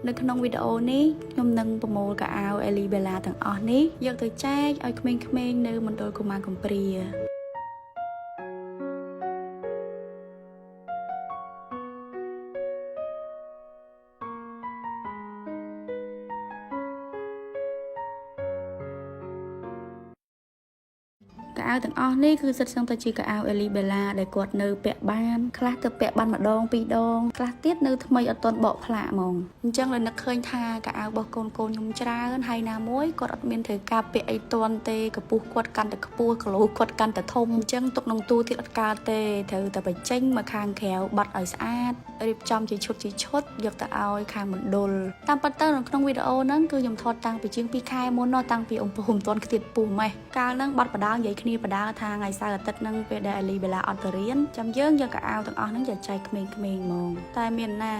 នៅក្នុងវីដេអូនេះខ្ញុំនឹងប្រមូលខោអាវអេលីបេឡាទាំងអស់នេះយកទៅចែកឲ្យក្មេងៗនៅមណ្ឌលកុមារកំព្រា ខោអាវទាំងអស់នេះគឺសិតសឹងតែជាខោអាវអេលីបេឡាដែលគាត់នៅពាក់បានខ្លះទៅពាក់បានម្ដងពីរដងខ្លះទៀតនៅថ្មីអត់ទាន់បកផ្លាកហ្មងអញ្ចឹងលើនឹកឃើញថាខោអាវរបស់កូនកូនខ្ញុំច្រើនហើយណាមួយគាត់អត់មានត្រូវការពាក់អីទាន់ទេកម្ពស់គាត់កាន់តែខ្ពស់គីឡូគាត់កាន់តែធំអញ្ចឹងទុកក្នុងទូទៀតអត់កើតទេត្រូវតែបញ្ចេញមកខាងក្រៅបាត់ឲ្យស្អាតរៀបចំជាឈុតជាឈុតយកទៅឲ្យខាងមណ្ឌលតាមពិតទៅនៅក្នុងវីដេអូហ្នឹងគឺខ្ញុំថតតាំងពីជាង2ខែមុននោះតាំងពីអង្គពុំទាន់ខ្ទាតពោះម៉េះកាលហ្នឹងបាត់បដានិយាយគ្នាបដាថាថ្ងៃសៅរ៍អាទិត្យហ្នឹងពេលដែលអេលីបេឡាអត់ទៅរៀនចាំយើងយកកៅអៅទាំងអស់ហ្នឹងយកចែកក្មេងៗហ្មងតែមានណា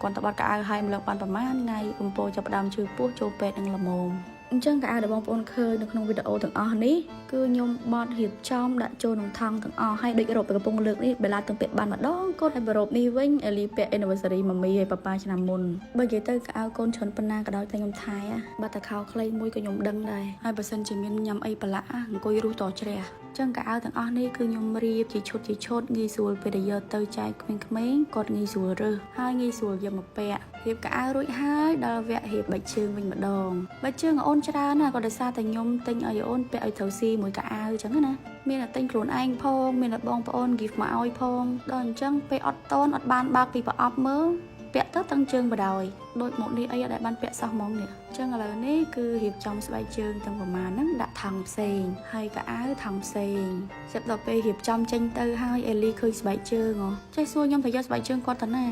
គាត់ទៅបាត់កៅអៅឲ្យម្លឹងបានប្រហែលថ្ងៃអំពូចាប់ផ្ដើមឈឺពោះចូលពេទ្យនឹងល្មមអញ្ចឹងកៅអៅដែលបងប្អូនឃើញនៅក្នុងវីដេអូទាំងអស់នេះគឺខ្ញុំបត់រៀបចំដាក់ចូលក្នុងថង់ទាំងអស់ហើយដូចរ៉ូបកំពុងលើកនេះបេឡាទាំងពាក់បានម្ដងកូនហើយបរ៉ូបនេះវិញអេលីពាក់ anniversary ម៉ាមីហើយប៉ាប៉ាឆ្នាំមុនបើនិយាយទៅកៅអៅកូនច្រើនប៉ុណ្ណាក៏ដោយតែខ្ញុំថែបើតែខោខ្លីមួយក៏ខ្ញុំដឹងដែរហើយបើសិនជាមានញ៉ាំអីប្រឡាក់អង្គុយរុះតជ្រះចឹងកៅអៅទាំងអស់នេះគឺខ្ញុំរៀបជាឈុតជាឈុតងាយស្រួលពេលដែលយកទៅចែកក្មេងៗគាត់ងាយស្រួលរើសហើយងាយស្រួលយកមកពាក់រៀបកៅអៅរួចហើយដល់វគ្គរៀបបាច់ជើងវិញម្ដងបាច់ជើងអូនច្រើនណាស់ក៏ដោយសារតែខ្ញុំទិញឲ្យអូនពាក់ឲ្យត្រូវស៊ីមួយកៅអៅចឹងណាមានតែទិញខ្លួនឯងផងមានតែបងប្អូន gift មកឲ្យផងដល់អញ្ចឹងពេលអត់តនអត់បានបើកពីប្រអប់មើលពាក់ទៅតឹងជើងបដ ாய் ដូចមកនេះអីអត់ដែលបានពាក់សោះហ្មងនេះអញ្ចឹងឥឡូវនេះគឺរៀបចំស្បែកជើងទាំងប្រមាណហ្នឹងដាក់ថង់ផ្សេងហើយកៅអៅថង់ផ្សេងចាប់ដល់ពេលរៀបចំចេញទៅហើយអេលីឃើញស្បែកជើងហ៎ចេះសួរខ្ញុំថាយកស្បែកជើងគាត់ទៅណា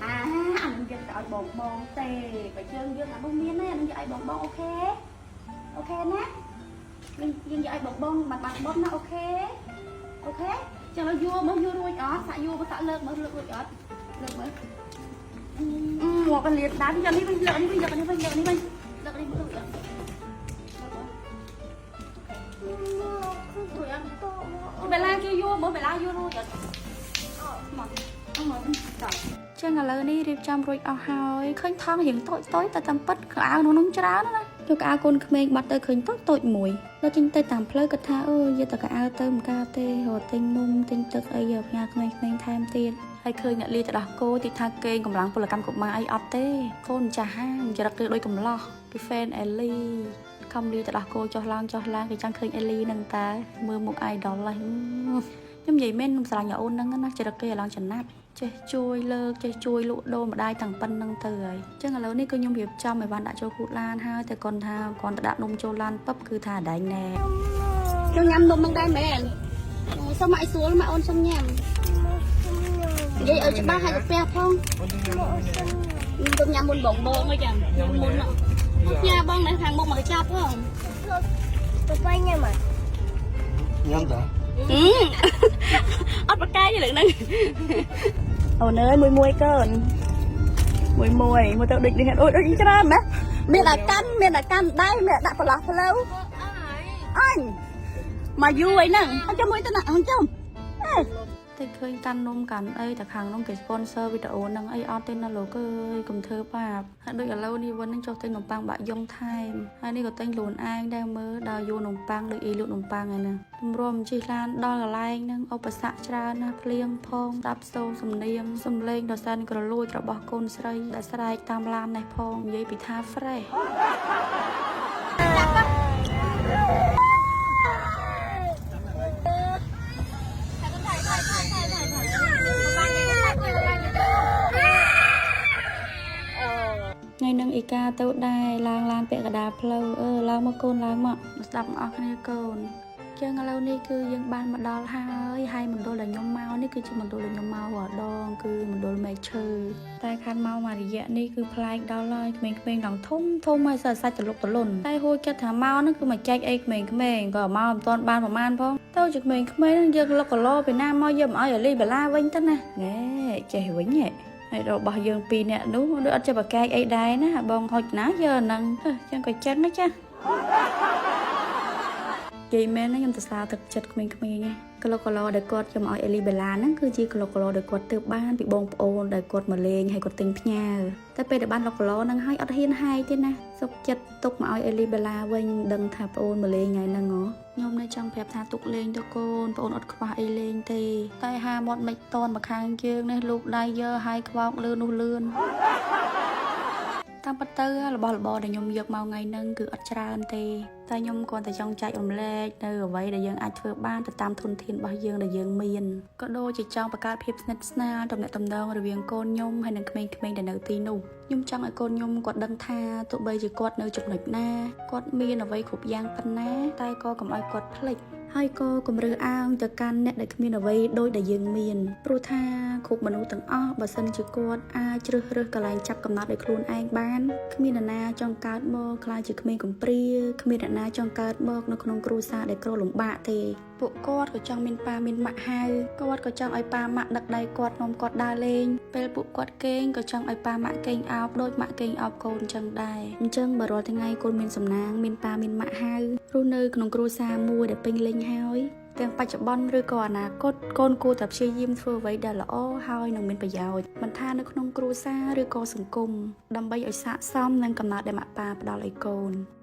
អាអានឹងយកទៅឲ្យបងបងទេបើជើងយើងអានោះមានទេអានឹងយកឲ្យបងបង OK OK ណាយើងយើងយកឲ្យបងបងបានបានបងណា OK OK ចឹងเราយួរមើលយួររួចអត់សាក់យួរមើលសាក់លើកមើលលើករួចអត់លើកមើលអឺមកកលៀតដានយកនេះវិញលើកនេះវិញយកនេះវិញលើកនេះវិញលើកនេះមើលរួចអត់រួចអត់បេឡាជួយយួរមើលបេឡាយួររួចអត់មកអមកតោះ ចឹងឥឡូវនេះរៀបចំរួចអស់ហើយឃើញថង់រៀងតូចតូចតែតាមពិតកៅអៅក្នុងនោះច្រើនណាស់យកកៅអៅកូនក្មេងបាត់ទៅឃើញតូចតូចមួយដល់ចេញទៅតាមផ្លូវគាត់ថាអឺយកតែកៅអៅទៅមិនកើតទេរត់ទិញនំទិញទឹកអីយកផ្ញើក្មេងៗថែមទៀតហើយឃើញអ្នកលីទៅដោះគោទីថាគេងកម្លាំងពលកម្មកុមារអីអត់ទេកូនម្ចាស់ហាងចរិតគឺដូចកំឡោះពី fan អេលីខំលីទៅដោះគោចុះឡើងចុះឡើងគេចង់ឃើញអេលីនឹងតើមើលមុខ idol ហើយខ្ញុំនិយាយមែនខ្ញុំស្រឡាញ់អូនហ្នឹងណាចរិតគេឲ្យឡើងចំណាប់ ចេះជួយលើកចេះជួយលក់ដូរម្ដាយតាំងប៉ុណ្្នឹងទៅហើយអញ្ចឹងឥឡូវនេះគឺខ្ញុំរៀបចំឲ្យបានដាក់ចូលគូតឡានហើយតែគាត់ថាគាត់ទៅដាក់នំចូលឡានពឹបគឺថាអដែងណែ ខ្ញុំញ៉ាំនំនឹងដែរមែនសុំមកឲ្យស្រួលមកអូនសុំញ៉ាំនិយាយឲ្យច្បាស់ឲ្យកាពះផងខ្ញុំញ៉ាំមុនបងបងអីចឹងញ៉ាំមុនញ៉ាបងនៅខាងមុខមកចាប់ផង ប៉ាប៉ាញ៉ាំអត់ ញ៉ាំតា អត់ប្រកែកទេលើកហ្នឹងអូនអើយមួយមួយកូនមួយមួយមើលទៅដូចនេះអូយដូចច្រើនណាមានអាកាន់មានអាកាន់ដៃមានអាដាក់ប្រឡោះផ្លូវអញមកយូរអីហ្នឹងអញ្ចឹងមួយទៅណាអញ្ចឹងអេ តែឃើញកាន់នំកាន់អីតែខាងនោះគេ sponsor វីដេអូហ្នឹងអីអត់ទេណាលោកអើយកុំធ្វើបាបហើយដូចឥឡូវនេះវិញហ្នឹងចុះទិញនំប៉័ងបាក់យ៉ុងថែមហើយនេះក៏ទិញខ្លួនឯងដែរមើលដល់យូរនំប៉័ងដូចអីលក់នំប៉័ងឯណាទម្រាំជិះឡានដល់កន្លែងហ្នឹងឧបសគ្គច្រើនណាស់ភ្លៀងផងស្ដាប់សូរសំនៀងសំឡេងដ៏សែនក្រលួចរបស់កូនស្រីដែលស្រែកតាមឡាននេះផងនិយាយពីថា fresh ថ្ងៃនឹងអ៊ីកាទៅដែរឡើងឡានពាក់កណ្ដាលផ្លូវអឺឡើងមកកូនឡើងមកមកស្ដាប់ទាំងអស់គ្នាកូនចឹងឥឡូវនេះគឺយើងបានមកដល់ហើយហើយមណ្ឌលដែលខ្ញុំមកនេះគឺជាមណ្ឌលដែលខ្ញុំមករាល់ដងគឺមណ្ឌលមែកឈើតែខានមកមួយរយៈនេះគឺប្លែកដល់ហើយក្មេងៗដល់ធំធំហើយសើសាច់តលុកតលុនតែហួចចិត្តថាមកហ្នឹងគឺមកចែកអីក្មេងៗក៏មកមិនទាន់បានប្រហែលផងទៅជាក្មេងៗហ្នឹងយើងលុកកឡោពីណាមកយកមកឲ្យអលីបាឡាវិញទៅណាណែចេះវិញហ៎ ហើយរបស់យើងពីរនាក់នោះដូចអត់ចេះប្រកែកអីដែរណាបងហុចណាយកអាហ្នឹងអឺចឹងក៏ចឹងណាចា និយាយមែនណាខ្ញុំសរសើរទឹកចិត្តក្មេងៗណាក្លូកឡដែលគាត់យកមកឲ្យអេលីបេឡាហ្នឹងគឺជាក្លូកឡដែលគាត់ទើបបានពីបងប្អូនដែលគាត់មកលេងហើយគាត់ទិញផ្ញើតែពេលដែលបានឡុកឡហ្នឹងហើយអត់ហ៊ានហែកទេណាសុកចិត្តទុកមកឲ្យអេលីបេឡាវិញដឹងថាប្អូនមកលេងថ្ងៃហ្នឹងហ៎ខ្ញុំនៅចង់ប្រាប់ថាទុកលេងទៅកូនប្អូនអត់ខ្វះអីលេងទេតែហាមាត់មិនតន់មកខាងជើងនេះលូកដៃយើហើយខ្វោកលឿននោះលឿន តាមពិតទៅរបស់របរដែលខ្ញុំយកមកថ្ងៃហ្នឹងគឺអត់ច្រើនទេតែខ្ញុំគ្រាន់តែចង់ចែករំលែកនៅអ្វីដែលយើងអាចធ្វើបានទៅតាមធនធានរបស់យើងដែលយើងមានក៏ដូចជាចង់បង្កើតភាពស្និទ្ធស្នាលទំនាក់ទំនងរវាងកូនខ្ញុំហើយនិងក្មេងៗដែលនៅទីនោះខ្ញុំចង់ឲ្យកូនខ្ញុំគាត់ដឹងថាទោះបីជាគាត់នៅចំណុចណាគាត់មានអ្វីគ្រប់យ៉ាងប៉ុណ្ណាតែក៏កុំឲ្យគាត់ភ្លេចហើយក៏កុំរើសអើងទៅកាន់អ្នកដែលគ្មានអ្វីដូចដែលយើងមានព្រោះថាគ្រប់មនុស្សទាំងអស់បើសិនជាគាត់អាចជ្រើសរើសកន្លែងចាប់កំណត់ដោយខ្លួនឯងបានគ្មាននរណាចង់កើតមកក្លាយជាក្មេងកំព្រាគ្មានអ្នកណាចង់កើតមកនៅក្នុងគ្រួសារដែលក្រលំបាកទេពួកគាត់ក៏ចង់មានប៉ាមានម៉ាក់ហៅគាត់ក៏ចង់ឲ្យប៉ាម៉ាក់ដឹកដៃគាត់នាំគាត់ដើរលេងពេលពួកគាត់គេងក៏ចង់ឲ្យប៉ាម៉ាក់គេងអោបដូចម៉ាក់គេងអោបកូនចឹងដែរអញ្ចឹងបើរាល់ថ្ងៃកូនមានសំណាងមានប៉ាមានម៉ាក់ហៅរស់នៅក្នុងគ្រួសារមួយដែលពេញលេញហើយទាំងបច្ចុប្បន្នឬក៏អនាគតកូនគួរតែព្យាយាមធ្វើអ្វីដែលល្អហើយនឹងមានប្រយោជន៍មិនថានៅក្នុងគ្រួសារឬក៏សង្គមដើម្បីឲ្យស័ក្តិសមនឹងកំណត់ដែលម៉ាក់ប៉ាផ្ដល់ឲ្យកូន។